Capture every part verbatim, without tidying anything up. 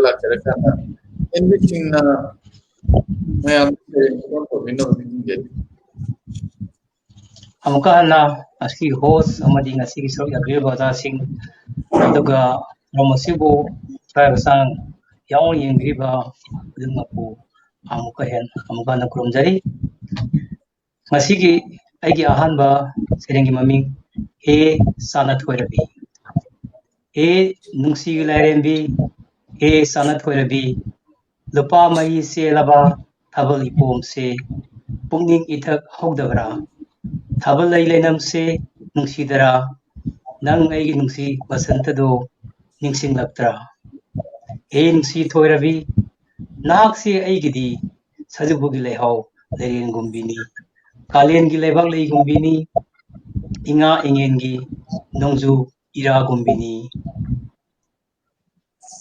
ꯂꯥꯛꯆꯔꯀꯥꯟꯗ ꯑꯦꯟꯕꯤꯁꯤꯡꯅ ꯃꯌꯥꯝ ꯁꯩꯔꯦꯡ ꯁꯣꯟ ꯇꯧꯕꯤꯅꯕ ꯅꯤꯡꯁꯤꯡꯖꯔꯤ꯫ ꯑꯃꯨꯛꯀ ꯍꯟꯅ ꯉꯁꯤꯒꯤ host ꯑꯃꯗꯤ ꯉꯁꯤꯒꯤ ꯁꯔꯨꯛ ꯌꯥꯕꯤꯔꯤꯕ ꯑꯣꯖꯥꯁꯤꯡ, ꯑꯗꯨꯒ ꯊꯧꯔꯝ ꯑꯁꯤꯕꯨ ꯊꯋꯥꯏ ꯍꯛꯆꯥꯡ ꯌꯥꯎꯅ ꯌꯦꯡꯕꯤꯔꯤꯕ ꯈꯨꯗꯤꯡꯃꯛꯄꯨ ꯑꯃꯨꯛꯀ ꯍꯦꯟꯅ ꯑꯃꯨꯛꯀ ꯍꯟꯅ ꯈꯨꯔꯨꯝꯖꯔꯤ꯫ ꯉꯁꯤꯒꯤ ꯑꯩꯒꯤ ꯑꯍꯥꯟꯕ ꯁꯩꯔꯦꯡꯒꯤ ꯃꯃꯤꯡ ꯍꯦ ꯆꯥꯅ ꯊꯣꯏꯔꯕꯤ꯫ ꯍꯦ ꯅꯨꯡꯁꯤꯒꯤ ꯂꯥꯏꯔꯦꯝꯕꯤ, ꯍꯦ ꯆꯥꯅ ꯊꯣꯏꯔꯕꯤ, ꯂꯨꯄꯥ ꯃꯍꯤ ꯆꯦꯜꯂꯕ ꯊꯥꯕꯜ ꯏꯄꯣꯝꯁꯦ ꯄꯨꯛꯅꯤꯡ ꯏꯊꯛ ꯍꯧꯗꯕ꯭ꯔꯥ? ꯊꯥꯕꯜ ꯂꯩ ꯂꯩꯅꯝꯁꯦ ꯅꯨꯡꯁꯤꯗꯔꯥ? ꯅꯪ ꯑꯩꯒꯤ ꯅꯨꯡꯁꯤ ꯕꯁꯟꯇꯗꯣ ꯅꯤꯡꯁꯤꯡꯂꯛꯇ꯭ꯔꯥ? ꯍꯦ ꯅꯨꯡꯁꯤ ꯊꯣꯏꯔꯕꯤ, ꯅꯍꯥꯛꯁꯦ ꯑꯩꯒꯤꯗꯤ ꯁꯖꯤꯕꯨꯒꯤ ꯂꯩꯍꯥꯎ ꯂꯩꯔꯦꯟꯒꯨꯝꯕꯤꯅꯤ, ꯀꯥꯂꯦꯟꯒꯤ ꯂꯩꯕꯥꯛ ꯂꯩꯒꯨꯝꯕꯤꯅꯤ, ꯏꯉꯥ ꯏꯉꯦꯟꯒꯤ ꯅꯣꯡꯖꯨ ꯏꯔꯥꯒꯨꯝꯕꯤꯅꯤ꯫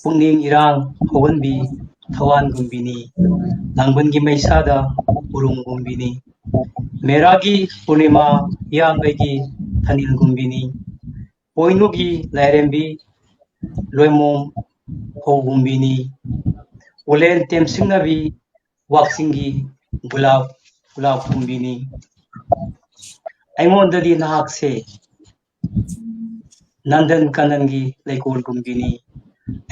ꯄꯨꯛꯅꯤꯡ ꯏꯔꯥꯡ ꯍꯧꯍꯟꯕꯤ ꯊꯋꯥꯟꯒꯨꯝꯕꯤꯅꯤ, ꯂꯥꯡꯕꯟꯒꯤ ꯃꯩꯁꯥꯗ ꯎꯔꯨꯝꯒꯨꯝꯕꯤꯅꯤ, ꯃꯦꯔꯥꯒꯤ ꯄꯨꯔꯅꯤꯃꯥ ꯍꯤꯌꯥꯡꯒꯩꯒꯤ ꯊꯅꯤꯜꯒꯨꯝꯕꯤꯅꯤ, ꯄꯣꯏꯅꯨꯒꯤ ꯂꯥꯏꯔꯦꯝꯕꯤ ꯂꯣꯏꯃꯣꯝ ꯍꯧꯒꯨꯝꯕꯤꯅꯤ, ꯎꯂꯦꯟ ꯇꯦꯝꯁꯤꯡꯅꯕꯤ ꯋꯥꯛꯆꯤꯡꯒꯤ ꯒꯨꯂꯥꯞ ꯒꯨꯂꯥꯞ ꯀꯨꯝꯕꯤꯅꯤ꯫ ꯑꯩꯉꯣꯟꯗꯗꯤ ꯅꯍꯥꯛꯁꯦ ꯅꯟꯗꯟ ꯀꯥꯅꯟꯒꯤ ꯂꯩꯀꯣꯜꯒꯨꯝꯕꯤꯅꯤ꯫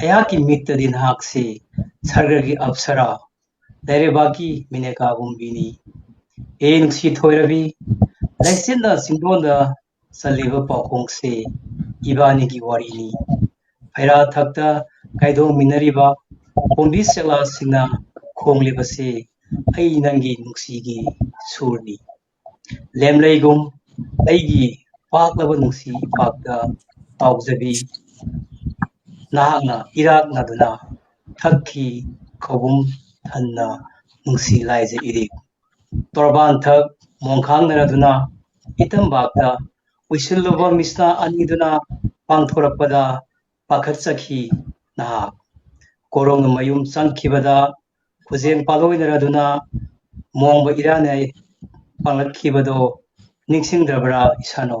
ꯑꯩꯍꯥꯛꯀꯤ ꯃꯤꯠꯇꯗꯤ ꯅꯍꯥꯛꯁꯦ ꯁꯔꯒꯒꯤ ꯑꯞꯁꯔꯥ, ꯂꯩꯔꯩꯕꯥꯛꯀꯤ ꯃꯤꯅꯦꯀꯥꯒꯨꯝꯕꯤꯅꯤ꯫ ꯍꯦ ꯅꯨꯡꯁꯤ ꯊꯣꯏꯔꯕꯤ, ꯂꯩꯆꯤꯟꯅ ꯆꯤꯡꯗꯣꯟꯗ ꯆꯜꯂꯤꯕ ꯄꯥꯎꯈꯣꯡꯁꯦ ꯏꯕꯥꯅꯤꯒꯤ ꯋꯥꯔꯤꯅꯤ꯫ ꯐꯩꯔꯥ ꯊꯛꯇ ꯀꯥꯏꯗꯣꯡꯃꯤꯟꯅꯔꯤꯕ ꯄꯣꯝꯕꯤ ꯆꯦꯛꯂꯥꯁꯤꯡꯅ ꯈꯣꯡꯂꯤꯕꯁꯦ ꯑꯩ ꯅꯪꯒꯤ ꯅꯨꯡꯁꯤꯒꯤ ꯁꯨꯔꯅꯤ꯫ ꯂꯦꯝꯂꯩꯒꯨꯝ ꯑꯩꯒꯤ ꯄꯥꯛꯂꯕ ꯅꯨꯡꯁꯤ ꯏꯄꯥꯛꯇ ꯄꯥꯎꯖꯕꯤ, ꯅꯍꯥꯛꯅ ꯏꯔꯥꯛꯅꯗꯨꯅ ꯊꯛꯈꯤ ꯈꯧꯕꯨꯝ ꯊꯟꯅ ꯅꯨꯡꯁꯤ ꯂꯥꯏꯖ ꯏꯔꯤꯛ꯫ ꯇꯣꯔꯕꯥꯟ ꯊꯛ ꯃꯣꯡꯈꯥꯡꯅꯔꯗꯨꯅ ꯏꯇꯝꯕꯥꯛꯇ ꯎꯏꯁꯤꯜꯂꯨꯕ ꯃꯤꯁꯅꯥ ꯑꯅꯤꯗꯨꯅ ꯄꯥꯡꯊꯣꯔꯛꯄꯗ ꯄꯥꯈꯠꯆꯈꯤ ꯅꯍꯥꯛ꯫ ꯀꯣꯔꯣꯡꯅ ꯃꯌꯨꯝ ꯆꯪꯈꯤꯕꯗ ꯈꯨꯖꯦꯡ ꯄꯥꯂꯣꯏꯅꯔꯗꯨꯅ ꯃꯣꯡꯕ ꯏꯔꯥꯅꯩ ꯄꯥꯡꯂꯛꯈꯤꯕꯗꯣ ꯅꯤꯡꯁꯤꯡꯗ꯭ꯔꯕ꯭ꯔꯥ ꯏꯁꯥꯅꯣ?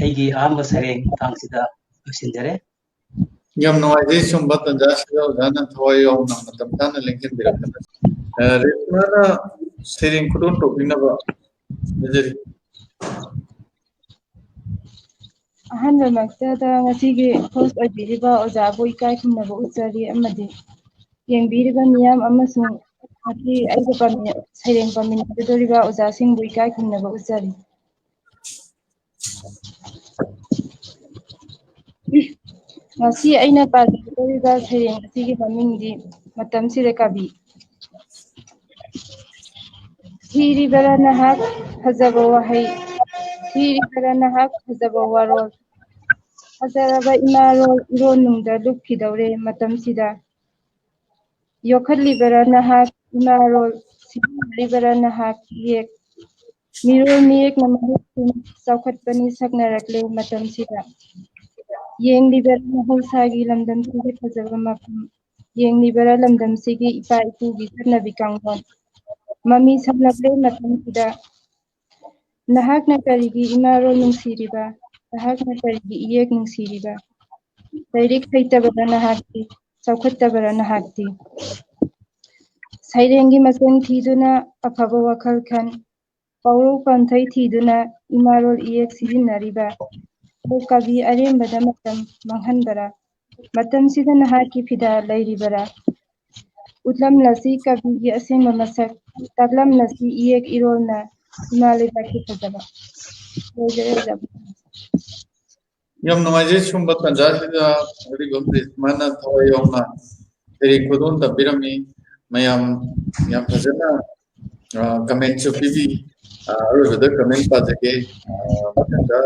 ꯑꯩꯒꯤ ꯑꯍꯥꯟꯕ ꯁꯩꯔꯦꯡ ꯃꯇꯥꯡꯁꯤꯗ ꯂꯣꯏꯁꯤꯟꯖꯔꯦ꯫ ꯌꯥꯝ ꯅꯨꯡꯉꯥꯏꯖꯩ ꯁꯨꯝꯕ ꯇꯥꯟꯖꯥꯁꯤꯗ ꯑꯣꯖꯥꯅ ꯊꯋꯥꯏ ꯌꯥꯎꯅ ꯃꯇꯝ ꯆꯥꯅ ꯂꯦꯡꯁꯤꯟꯕꯤꯔꯛꯄꯅ꯫ ꯑ, ꯔꯦꯁꯃꯥꯅ ꯁꯩꯔꯦꯡ ꯈꯨꯗꯣꯜ ꯇꯧꯕꯤꯅꯕ ꯍꯥꯏꯖꯔꯤ꯫ ꯑꯍꯥꯟꯕꯃꯛꯇꯗ ꯉꯁꯤꯒꯤ host ꯑꯣꯏꯕꯤꯔꯤꯕ ꯑꯣꯖꯥꯕꯨ ꯏꯀꯥꯏ ꯈꯨꯝꯅꯕ ꯎꯠꯆꯔꯤ ꯑꯃꯗꯤ ꯌꯦꯡꯕꯤꯔꯤꯕ ꯃꯤꯌꯥꯝ ꯑꯃꯁꯨꯡ ꯉꯁꯤ ꯑꯩꯒ ꯄꯥꯃꯤ-, ꯁꯩꯔꯦꯡ ꯄꯥꯃꯤꯟꯅꯒꯗꯧꯔꯤꯕ ꯑꯣꯖꯥꯁꯤꯡꯕꯨ ꯏꯀꯥꯏ ꯈꯨꯝꯅꯕ ꯎꯠꯆꯔꯤ꯫ ꯉꯁꯤ ꯑꯩꯅ ꯄꯥꯖꯒꯗꯧꯔꯤꯕ ꯁꯩꯔꯦꯡ ꯑꯁꯤꯒꯤ ꯃꯃꯤꯡꯗꯤ ꯃꯇꯝꯁꯤꯗ ꯀꯕꯤ꯫ ꯊꯤꯔꯤꯕꯔꯥ ꯅꯍꯥꯛ ꯐꯖꯕ ꯋꯥꯍꯩ, ꯊꯤꯔꯤꯕꯔꯥ ꯅꯍꯥꯛ ꯐꯖꯕ ꯋꯥꯔꯣꯜ, ꯐꯖꯔꯕ ꯏꯃꯥꯔꯣꯜ ꯏꯔꯣꯟꯅꯨꯡꯗ ꯂꯨꯞꯈꯤꯗꯧꯔꯦ ꯃꯇꯝꯁꯤꯗ꯫ ꯌꯣꯛꯈꯠꯂꯤꯕꯔꯥ ꯅꯍꯥꯛ ꯏꯃꯥꯔꯣꯜ, ꯁꯤꯖꯤꯟꯅꯔꯤꯕꯔꯥ ꯅꯍꯥꯛ ꯏꯌꯦꯛ, ꯃꯤꯔꯣꯜ ꯃꯤꯌꯦꯛꯅ ꯃꯍꯨꯠ ꯁꯤꯟ ꯆꯥꯎꯈꯠꯄꯅꯤ ꯁꯛꯅꯔꯛꯂꯦ ꯃꯇꯝꯁꯤꯗ꯫ ꯌꯦꯡꯂꯤꯕꯔꯥ ꯃꯍꯧꯁꯥꯒꯤ ꯂꯝꯗꯝꯁꯤꯒꯤ ꯐꯖꯕ ꯃꯐꯝ, ꯌꯦꯡꯂꯤꯕꯔꯥ ꯂꯝꯗꯝꯁꯤꯒꯤ ꯏꯄꯥ ꯏꯄꯨꯒꯤ ꯆꯠꯅꯕꯤ ꯀꯥꯡꯂꯣꯟ꯫ ꯃꯃꯤ ꯁꯥꯝꯂꯛꯂꯦ ꯃꯇꯝꯁꯤꯗ꯫ ꯅꯍꯥꯛꯅ ꯀꯔꯤꯒꯤ ꯏꯃꯥꯔꯣꯜ ꯅꯨꯡꯁꯤꯔꯤꯕ? ꯅꯍꯥꯛꯅ ꯀꯔꯤꯒꯤ ꯏꯌꯦꯛ ꯅꯨꯡꯁꯤꯔꯤꯕ? ꯂꯥꯏꯔꯤꯛ ꯍꯩꯇꯕꯔꯥ ꯅꯍꯥꯛꯇꯤ? ꯆꯥꯎꯈꯠꯇꯕꯔꯥ ꯅꯍꯥꯛꯇꯤ? ꯁꯩꯔꯦꯡꯒꯤ ꯃꯆꯪ ꯊꯤꯗꯨꯅ ꯑꯐꯕ ꯋꯥꯈꯜ ꯈꯟ, ꯄꯥꯎꯔꯧ ꯄꯥꯟꯊꯩ ꯊꯤꯗꯨꯅ ꯏꯃꯥꯔꯣꯜ ꯏꯌꯦꯛ ꯁꯤꯖꯤꯟꯅꯔꯤꯕ꯫ ꯑꯣ ꯀꯕꯤ, ꯑꯔꯦꯝꯕꯗ ꯃꯇꯝ ꯃꯥꯡꯍꯟꯕꯔꯥ? ꯃꯇꯝꯁꯤꯗ ꯅꯍꯥꯛꯀꯤ ꯐꯤꯗꯥ ꯂꯩꯔꯤꯕꯔꯥ? ꯎꯠꯂꯝꯂꯁꯤ ꯀꯕꯤꯒꯤ ꯑꯁꯦꯡꯕ ꯃꯁꯛ, ꯇꯥꯛꯂꯝꯂꯁꯤ ꯏꯌꯦꯛ ꯏꯔꯣꯜꯅ ꯏꯃꯥ ꯂꯩꯕꯥꯛꯀꯤ ꯐꯖꯕ꯫ ꯂꯣꯏꯖꯔꯦ ꯑꯣꯖꯥ꯫ ꯌꯥꯝ ꯅꯨꯡꯉꯥꯏꯖꯩ ꯁꯨꯝꯕ ꯇꯥꯟꯖꯥꯁꯤꯗ ꯑꯔꯤꯕꯝ ꯔꯦꯁꯃꯥꯅ ꯊꯋꯥꯏ ꯌꯥꯎꯅ ꯁꯩꯔꯦꯡ ꯈꯨꯗꯣꯜ ꯇꯝꯕꯤꯔꯝꯃꯤ꯫ ꯃꯌꯥꯝ ꯌꯥꯝ ꯐꯖꯅ, ꯑ, comment ꯁꯨ ꯄꯤꯕꯤ꯫ ꯑ, ꯑꯔꯣꯏꯕꯗ comment ꯄꯥꯖꯒꯦ꯫ ꯑ, ꯃꯊꯪꯗ